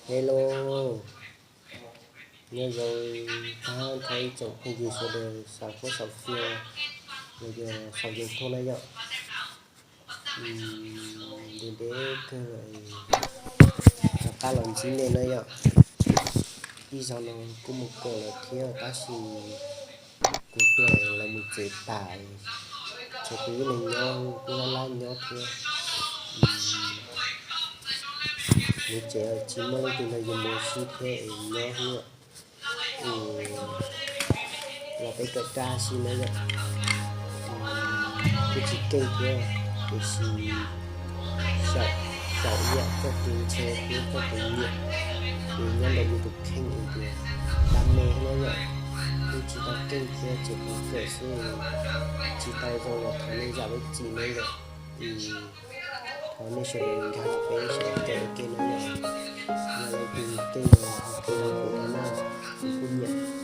Hello, nyob zoo tag nrho ib tsoom phooj ywg sawv daws saum huab saum cua los yog saum YouTube na yom. Ntev ntev kawg rov qab los ntsib nej na yom. Ib zaug no kuj mus kawm lawm thiab tab sis kuv tuaj lawv mus tsev tas, tshuav kuv ib leeg nyob kuj laj laj nyob thiab. Lub tsev tsis muaj leej twg nrog yus mus ua si thiab es nyob xwb. Los peb kawm raj xwb na yom. Kuj tsis keej thiab, tiam sis xyaum ib yam txoj kev ntshaw thiab txoj kev nyiam, ces nyob ntawm yus tus kheej es tias dab me na yom. Kuj tsis tau keej thiab, tseem mus kawm xwb, tsis tau zoo los thov nej zam lub txim na yom. Es thov nej sawv daws nkag peb sawv daws kawm ua ke na yom. Yog leej twg keej los ho qhia rau kuv thiab na, kuv kuj nyiam.